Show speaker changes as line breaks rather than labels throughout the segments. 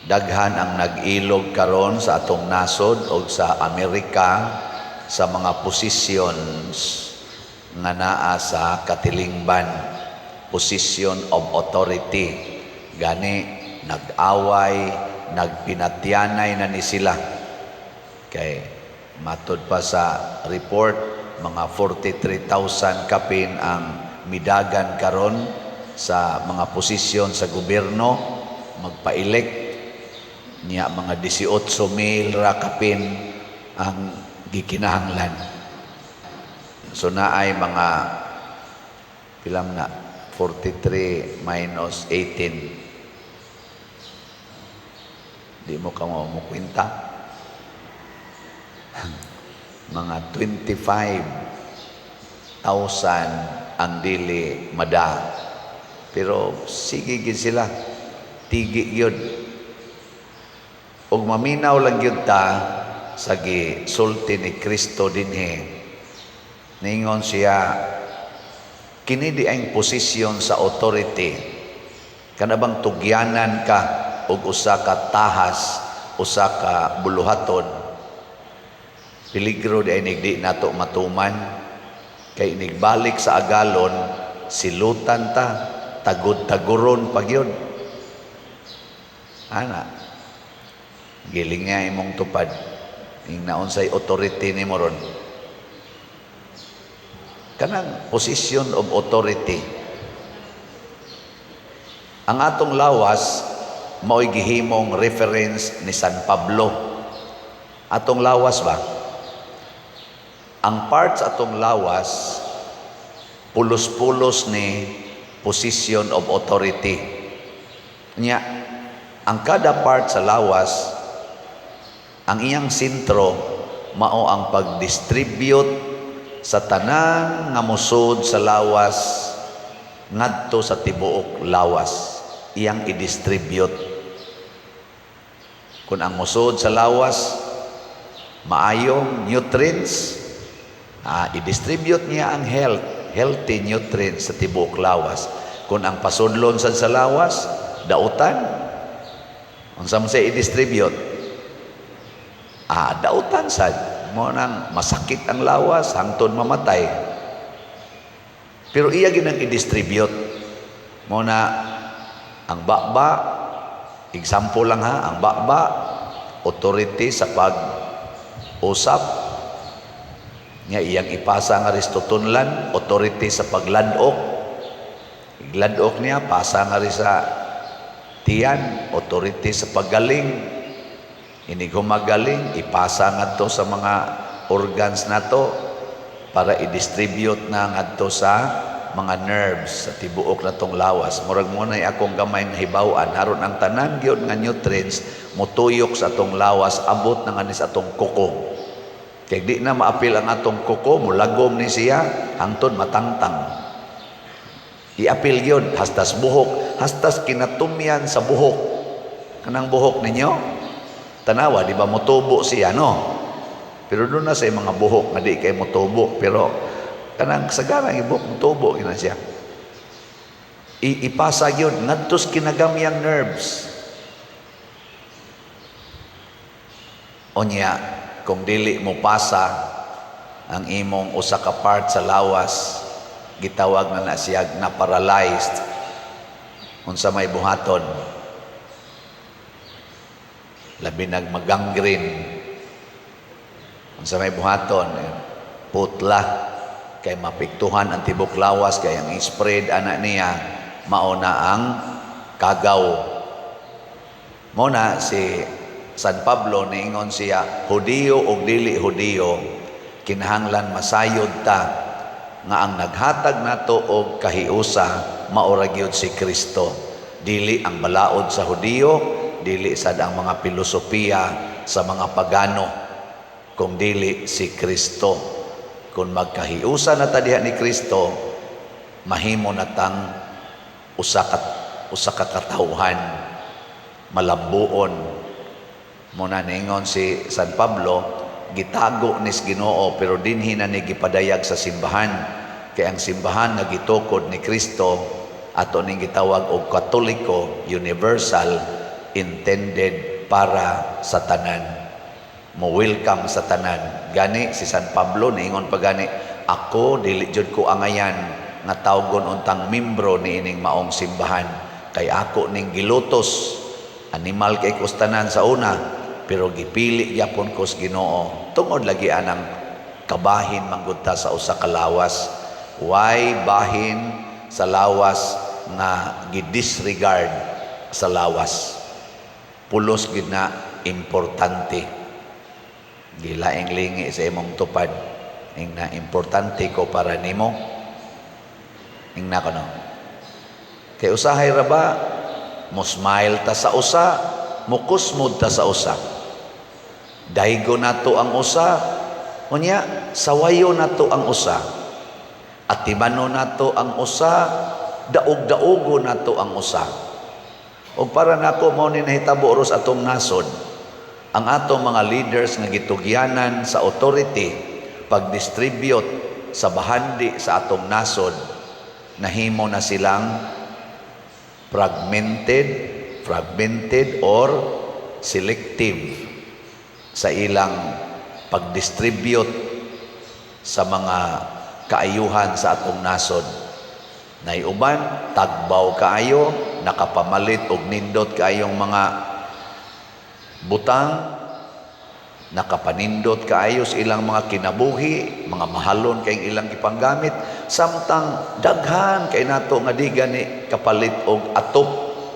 Daghan ang nag-ilog karon sa atong nasod o sa Amerika sa mga positions nga naa sa katilingban, position of authority. Gani nag-away, nagpinatyanay na ni sila. Kay matud pa sa report, mga 43,000 kapin ang midagan karon sa mga posisyon sa gobyerno magpa-elect niya, mga 18 mil ra kapin ang gikinahanglan. So naay mga pilam na 43 minus 18, di mo ka mo kwenta, mga 25,000 ang dili mada. Pero sige gid sila, tigi gyud. Ug maminaw lang gyud ta sa gisulti ni Kristo dinhi. Ningon siya, kini di ang posisyon sa authority. Kana bang tugyanan ka og usa ka tahas, usa ka buluhaton, peligro di ay di nato matuman, kay inigbalik sa agalon, silutan ta, tagod-taguron pa gyud. Ana, giling nga imong tupad ing naunsay authority nimo ron, kanang position of authority. Ang atong lawas mao'y gihimong reference ni San Pablo. Atong lawas ba, ang parts atong lawas, pulos-pulos ni position of authority nya. Ang kada part sa lawas, ang iyang sentro mao ang pag-distribute sa tanan nga musod sa lawas ngadto sa tibuok lawas. Iyang i-distribute. Kung ang musod sa lawas maayong nutrients, i-distribute niya ang healthy nutrients sa tibuok lawas. Kung ang pasudlon sad sa lawas dautan, unsa man siya i-distribute? Dautan sad. Mo nang masakit ang lawas hangtod mamatay. Pero iya ginang i-distribute. Mo na ang baba, example lang ha, ang baba, authority sa pag usap niya, iyang ipasa nga rin sa tutunlan, authority sa pagladok. Igladok niya, pasa nga rin sa tiyan, authority sa paggaling. Inig humagaling, ipasa ngadto sa mga organs nato para i-distribute na ngadto sa mga nerves sa tibuok natong lawas. Murag mo na akong gamay nga hibaw-an, aron ang tanan gyud nga nutrients motuyok sa atong lawas, abot na nga ni sa atong kuko. Kay di na maapil ang atong kuko, mulagom ni siya hangtod matangtang. Iapil gyud hastas buhok, hastas kinatumyan sa buhok. Kanang buhok ninyo, tanawa, di ba motubo siya, no? Pero doon na sa mga buhok nga di kay motubo, pero kanang sagarang ibok motubo gina siya. Ipasa gyud ngadto sa kinagamyang nerves. Unya, kung dili mo pasa ang imong usa ka part sa lawas, gitawag na na siya na paralyzed. Unsa may buhaton? Labi nag magangrene. Unsa may buhaton? Putla, kay mapiktuhan ang tibok lawas, kay ang spread ana niya mao na ang kagaw. Mo na si San Pablo niingon siya, Hudiyo og dili Hudiyo, kinahanglan masayod ta nga ang naghatag nato og kahiusa mao ra gyud si Kristo, dili ang balaod sa Hudiyo, dili sad ang mga pilosopiya sa mga pagano, kung dili si Kristo. Kung magkahiusa na ta diha ni Kristo, mahimo na tang usa ka katawhan, malambuon. Mo na ningon si San Pablo, gitago nis Ginoo pero dinhi na ni gipadayag sa simbahan, kay ang simbahan nga gitukod ni Kristo, ato ning gitawag og Katoliko universal. intended para sa tanan, mo welcome sa tanan. Gani si San Pablo niingon pa gani, "Ako dili jud ko angayan nga tawgon untang membro niining maong simbahan kay ako ning gilutos. Animal kay kos tanan sa una, pero gipili gyapon ko sa Ginoo." Tungod lagi anang kabahin manggod ta sa usa ka lawas. Why bahin sa lawas nga gidisregard sa lawas? Pulos gid na importante. Gilaing lingi sa imong tupad, ing na importante ko para nimo. Ing na kono kay usahay ra ba mo smile ta sa usa, mukusmod ta sa usa, daygo nato ang usa, unya sawayo nato ang usa, atimano nato ang usa, daog-daogo nato ang usa. Ug para nako, mao ni nahitabo ros atong nasod. Ang atong mga leaders nga gitugyanan sa authority pag-distribute sa bahandi sa atong nasod, nahimo na silang fragmented or selective sa ilang pag-distribute sa mga kaayuhan sa atong nasod. Naiuban, tagbaw kaayo, nakapamalit og nindot kaayong mga butang, nakapanindot kaayo sa ilang mga kinabuhi, mga mahalon kay ilang gipanggamit, samtang daghan kay nato nga di gani kapalit og atop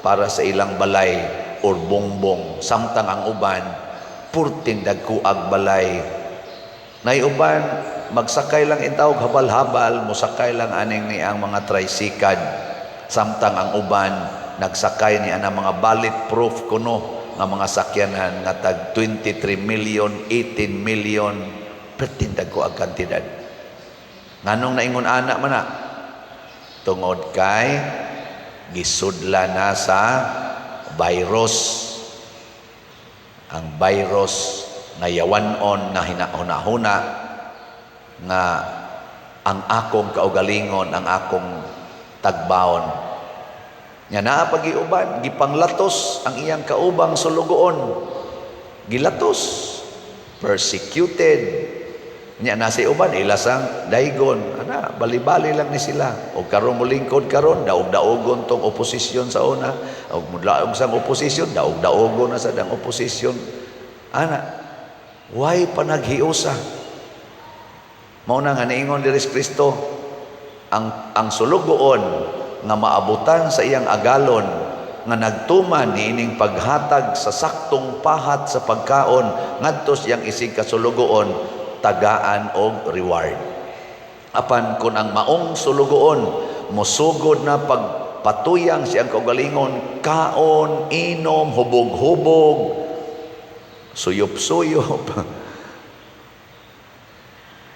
para sa ilang balay or bongbong, samtang ang uban purting dagkuag balay. Naiuban magsakay lang intawog habal-habal, musakay lang aning ni ang mga tricycle, samtang ang uban nagsakay ni ana mga bulletproof kuno nga mga sakyanan nga tag 23 million, 18 million, perting dagko ang kantidad. Nganong naingon ana man na? Tungod kay gisudla na sa virus. Ang virus na yawanon na hinahuna-huna nga ang akong kaugalingon, ang akong tagbaon. Nga naa pagiuban, gipanglatos ang iyang kaubang sulugoon. Gilatos, persecuted. Nya nasa uban ilasang daygon, ana bali-bali lang ni sila. Og karon molingkod karon, daog-daogon tong oposisyon sa una, og mudlaog sang oposisyon, daog-daogon na sa dang oposisyon. Ana, why panaghiusa? Mao na nga niingon diri si Kristo, ang sulugoon nga maabutan sa iyang agalon nga nagtuman niining paghatag sa saktong pahat sa pagkaon ngadto siyang isig kasulugoon, tagaan og reward. Apan kung ang maong sulugoon mosugod na pagpatuyang siyang kaugalingon, kaon, inom, hubog-hubog, suyop-suyop,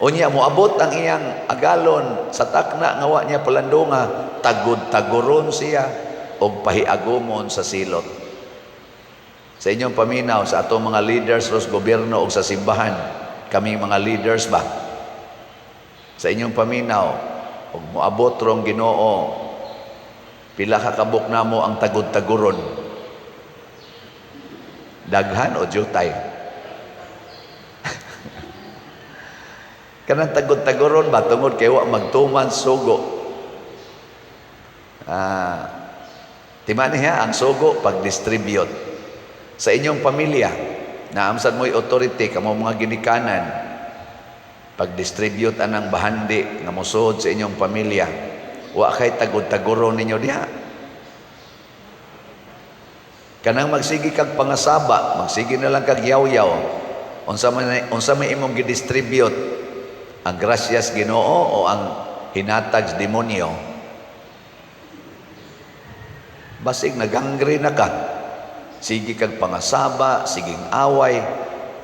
unya moabot ang iyang agalon sa takna nga wa niya palandunga, tagod-taguron siya og pahiagumon sa silot. Sa inyong paminaw, sa atong mga leaders ros gobyerno o sa simbahan, kami mga leaders ba? Sa inyong paminaw, og moabot rong Ginoo, pila ka kabuk namo ang tagod-taguron? Daghan o jutay? Kanang tagod-taguron ba tungod kay wa magtuman sugo? Ah, tima niya ang sugo pag-distribute sa inyong pamilya. Naamsad mo'y authority kamo mga ginikanan, pag-distribute anang bahandi nga mosuod sa inyong pamilya, wa kay tagod-taguron ninyo diha? Kanang magsige kag pangasaba, magsige na lang kag yaw-yaw, unsa may imong gidistribute? Ang grasyas Ginoo o ang hinatag sa demonyo? Basig nagangre na ka. Sige kag pangasaba, siging away,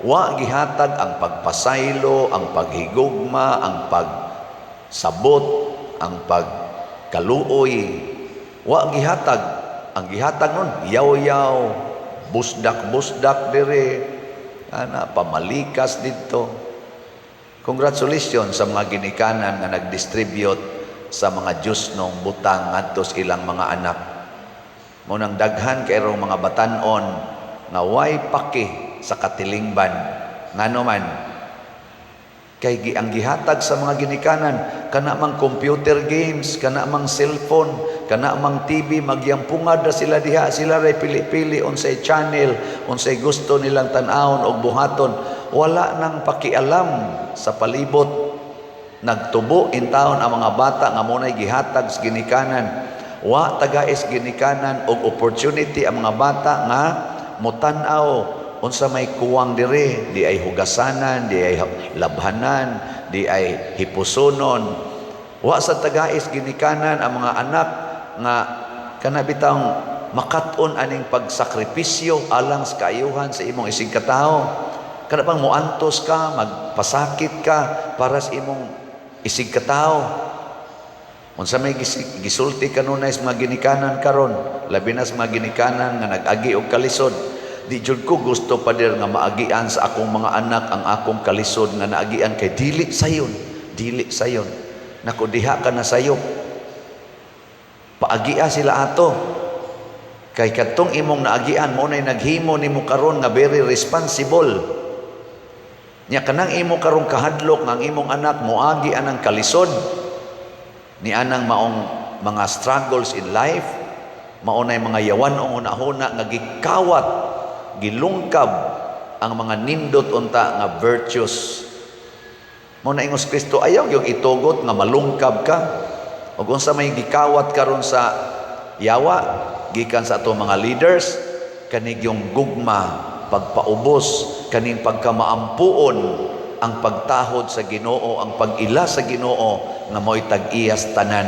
wa gihatag ang pagpasaylo, ang paghigugma, ang pagsabot, ang pagkaluoy. Wa gihatag. Ang gihatag nun, yaw-yaw, busdak-busdak dire, ana, pamalikas dito. Congratulations sa mga ginikanan nga nag-distribute sa mga Diyos nung butang ngadto sa ilang mga anak. Mao nang daghan kay mga batan-on nga way paki sa katilingban. Ngano man? Kay ang gihatag sa mga ginikanan kana mang computer games, kana mang cellphone, kana mang TV, magyampungad ra sila diha, sila ray pili-pili unsay channel, unsay gusto nilang tan-awon og buhaton. Wala nang pakialam sa palibot. Nagtubo intawon ang mga bata nga mao nay gihatag sa ginikanan. Wa tagais ginikanan og opportunity ang mga bata nga motan-aw unsa may kuwang dire, di ay hugasanan, di ay labhanan, di ay hipusonon. Wa sa tagais ginikanan ang mga anak nga kana bitawng makat-on aning pagsakripisyo alang sa kaayuhan sa imong isigkatawo. Kana bang muantos ka, magpasakit ka para sa imong isigkatawo. Unsa may gisulti kanunay sa mga ginikanan karon, labi na sa mga ginikanan nga nag-agi og kalisod? "Di jud ko gusto, Pader, nga maagian sa akong mga anak ang akong kalisod nga naagian kay dili sayon, dili sayon." Nako, diha ka na sayop. Paagia sila ato. Kay kadtong imong naagian mao nay naghimo nimo karon nga very responsible. Nya kanang imo karong kahadlok nga ang imong anak moagi anang kalisod ni anang maong mga struggles in life, mao nay mga yawan-ong hunahuna nga gikawat, gilungkab ang mga nindot unta nga virtues. Mao na ingos Kristo, ayaw yung itugot nga malungkab ka. Ug unsa may gikawat karon sa yawa gikan sa atong mga leaders, kanig yung gugma, pagpaubos, kaning pagkamaampuon, ang pagtahod sa Ginoo, ang pag-ila sa Ginoo nga mo'y tag-iyas tanan.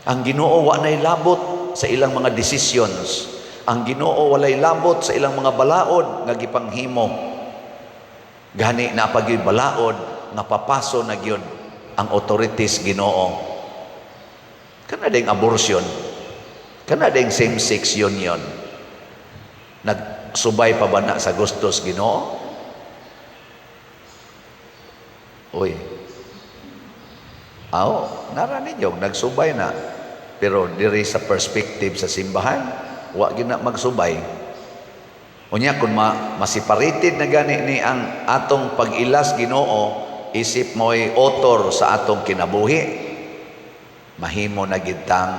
Ang Ginoo wa nay labot sa ilang mga decisions. Ang Ginoo walay labot sa ilang mga balaod nga gipanghimo. Gani na pag balaod nga papaso na gyud ang authorities Ginoo. Kana ding abortion. Kana ding same-sex union. Nagsubay pa ba na sa gustos Ginoo? Uy. Aw, nara ninyo, nagsubay na. Pero diri sa perspective sa simbahan, wa gyud na magsubay. Unya kung maseparated na gani ni ang atong pag-ilas Ginoo, isip mo'y author sa atong kinabuhi, mahimo na gyud tang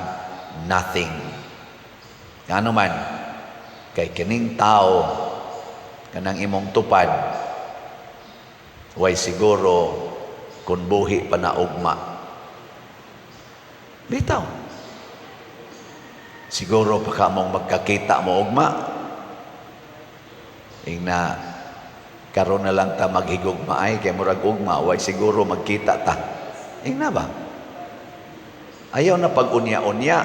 nothing. Ngano man? Kay kining tao kanang imong tupad, way siguro kung buhi pa na ugma. Bitaw. Siguro pa ka mong magkakita mo ugma. Ingna karon na lang ta maghigugma ay kay murag ugma way siguro magkita ta. Ingna ba? Ayaw na pag-unya-unya.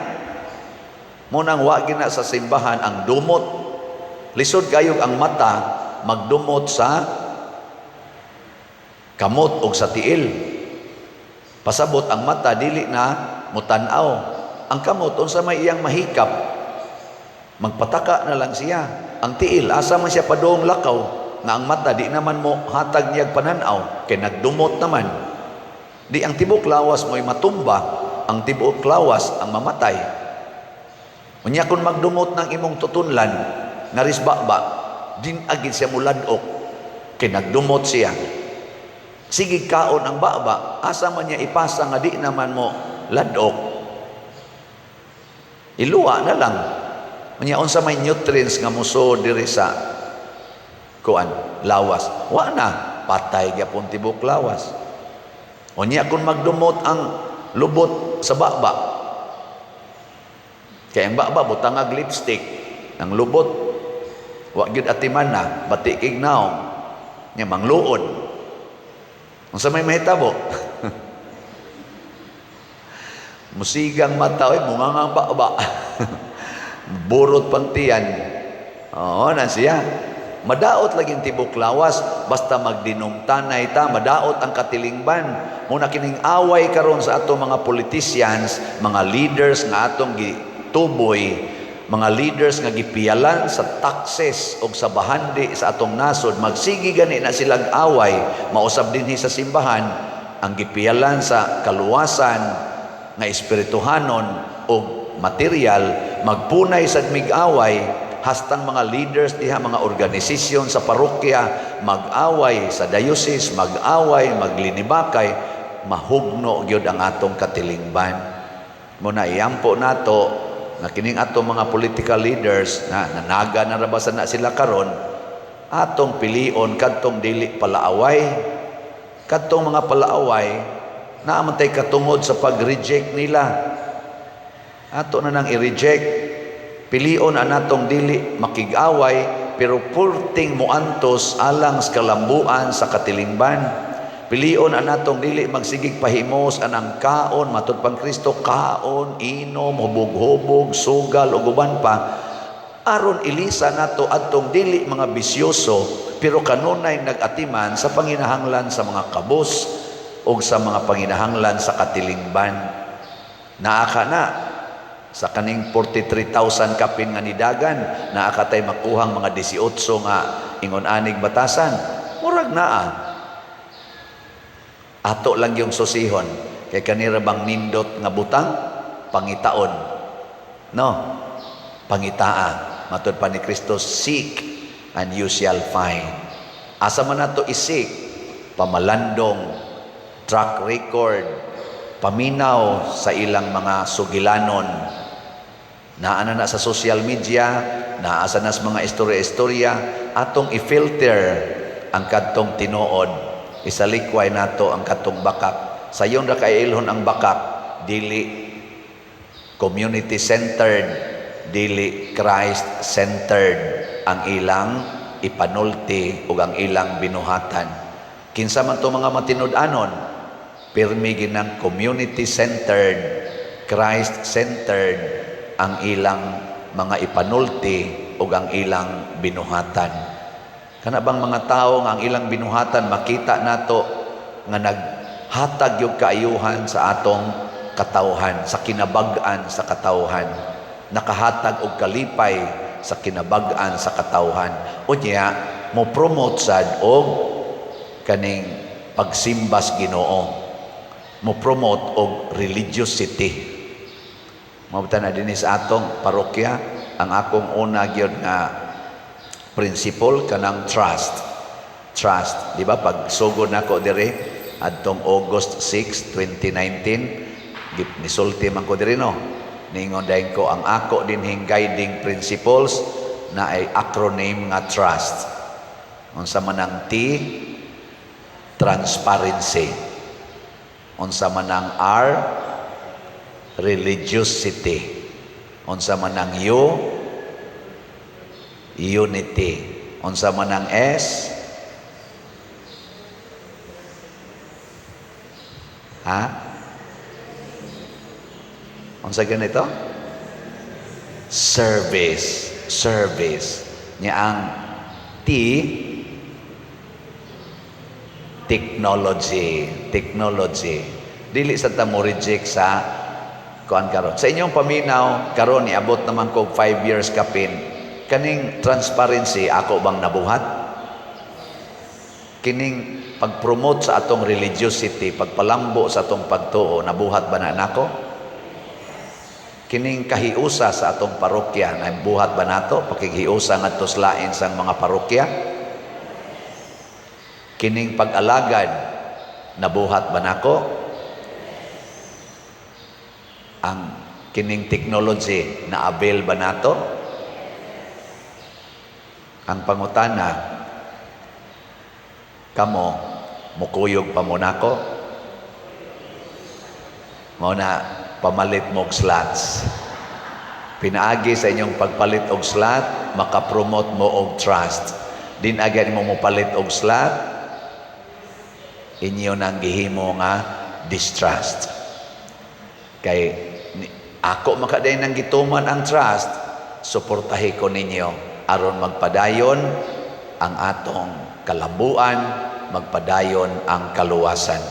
Mao nang wa gina sa simbahan ang dumot. Lisod kayog ang mata magdumot sa kamot o sa tiil. Pasabot ang mata dili na mutan-aw. Ang kamot, unsa may iyang mahikap? Magpataka na lang siya. Ang tiil, asa man siya padung lakaw nga ang mata di naman mo hatag niyag pananaw kay nagdumot naman. Di ang tibok lawas mo'y matumba, ang tibok lawas ang mamatay. Unya kung magdumot ng imong tutunlan, ngaris ba, din agid siya muladok kay nagdumot siya. Sige kaon ang baba, asa man niya ipasa nga di naman mo ladok? Iluwa na lang. Unya unsa may nutrients nga muso diri sa kuan lawas? Wa na, patay gyapon tibok lawas. Unya kung magdumot ang lubot sa baba, kay ang baba butangag lipstick, ang lubot wa gyud atiman na, bati kig naong nya mangluod. Unsa may mahitabo? Musigang mata oy, mungangang baba. Burot pang tiyan. Oo na siya. Madaot lagi ang tibok lawas basta magdinumtanay ta, madaot ang katilingban. Mao na kining away karon sa atong mga politicians, mga leaders nga atong gituboy, mga leaders nga gipiyalan sa taxes o sa bahandi sa atong nasod, magsigi gani na silang away, mausab dinhi sa simbahan ang gipiyalan sa kaluwasan nga espirituhanon o og material, magpunay sad mig-away, hastang mga leaders diha, mga organisasyon sa parokya mag-away, sa diocese mag-away, maglinibakay, mahugno gyud ang atong katilingban. Mao na iampo nato nga kining atong mga political leaders na nanaga na ra ba na sila karon, atong pilion kadtong dili palaaway. Kadtong mga palaaway, naa man tay katungod sa pag-reject nila. Ato na nang i-reject. Pilion ang natong dili makig-away pero purting muantos alang sa kalambuan sa katilingban. Pilion ang natong dili magsigig pahimos anang kaon, matud pang Kristo, kaon, inom, hubog-hubog, sugal ug uban pa, aron ilisa nato adtong dili mga bisyoso pero kanunay nag-atiman sa panginahanglan sa mga kabus o sa mga panginahanglan sa katilingban. Naa ka na sa kaning 43,000 kapin nga nidagan, naa ka tay makuhang mga 18 nga ingon anig batasan. Murag naa. Ato lang yung susihon. Kay kanira bang nindot nga butang? Pangitaon. No? Pangitaa. Matud pa ni Kristo, "Seek and you shall find." Asa man nato i-seek? Pamalandong, track record, paminaw sa ilang mga sugilanon. Naa na na sa social media, naa sa nas mga istorya-istorya, atong i-filter ang kadtong tinuod. Isalikway nato ang kadtong bakak. Sayon ra kay ilhon ang bakak, dili community-centered, dili Christ-centered ang ilang ipanulti ug ang ilang binuhatan. Kinsa man to mga matinud-anon, pirmi ginang community-centered, Christ-centered ang ilang mga ipanulti ug ang ilang binuhatan. Kana bang mga tao nga ang ilang binuhatan makita nato nga naghatag yung kaayuhan sa atong katawhan, sa kinabag-an sa katawhan, nakahatag og kalipay sa kinabag-an sa katawhan. Unya, mo promote sad og kaning pagsimbas Ginoo. Mo promote og religiosity. Mao na dinhi sa atong parokya, ang akong una gyud nga principle kanang trust. Trust, di ba? Pag sugod nako diri adtong August 6, 2019, nisulti man ko diri, no. Ningon dayon ko, ang ako dinhing guiding principles na ay acronym nga TRUST. Unsa man ang T? Transparency. Unsa man ang R? Religiosity. Unsa man ang U? Unity. Unsa man ang S? Ha? Unsa ganito? Service. Service. Nya ang T, technology. Technology. Dili sa ta mo reject sa kuan karon. Sa inyong paminaw karon, niabot naman ko 5 years kapin. Kaning transparency, ako bang nabuhat? Kining pag-promote sa atong religiosity, pagpalambo sa atong pagtuo, nabuhat ba na nako? Kining kahiusa sa atong parokya, nabuhat ba nato? Pakighiusa ngadto sa lain sang mga parokya? Kining pag-alagad, nabuhat ba nako? Ang kining technology, na-avail ba nato? Ang pangutana, kamo, mukuyog pa mo nako? Mao na pamalit mo og slots. Pinaagi sa inyong pagpalit og slot, makapromote mo og trust. Din agad mo mopalit og slot, inyo nang gihimo nga distrust. Kay ako makaday nang gituman ang trust, suportahi ko ninyo aron magpadayon ang atong kalambuan, magpadayon ang kaluwasan.